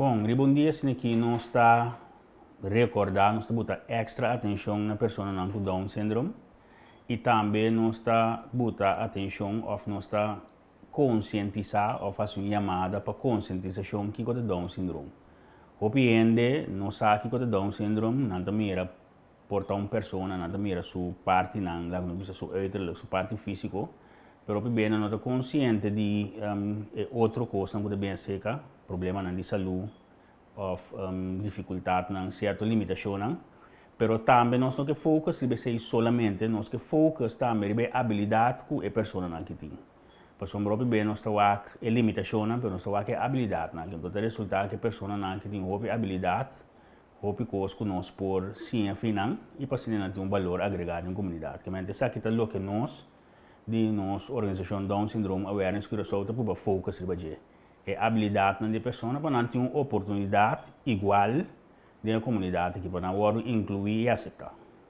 Bon, riba un dia asin'aki nos ta rekordá, nos ta buta èkstra atenshon na personanan ku Down syndrome i tambe nos ta buta atenshon òf nos ta konsientisá òf hasi un yamada pa konsientisashon kiko ta Down syndrome. Hopi hende no sa kiko ta Down syndrome, nan ta mira Por ta un persona, nan ta mira su partinan, laga nos bisa su uiterlijk, su parti físiko, pero hopi bes nan no ta konsiente di e otro kosnan ku ta bin aserka, problemanan di salú òf difikultatnan, sierto limitashonnan. Pero tambe nos no ke focus riba esei solamente, nos ke focus tambe riba e abilidat ku e personanan aki tin. Pasobra hopi bes nos ta wak e limitashonnan, pero nos ta wak e abilidatnan aki. Anto ta resultá ku e personanan aki tin hopi abilidat. Hopi kos ku nos por siña fi nan i pa asina nan tin un balor agregá den komunidat. Kemente esaki ta loke nos di nos organisashon Down Syndrome Awareness Curaçao ta pruba focus riba dje, e abilidatnan di e persona pa nan tin un oportunidat igual den e komunidat aki, pa nan wòrdu inkluí i aseptá.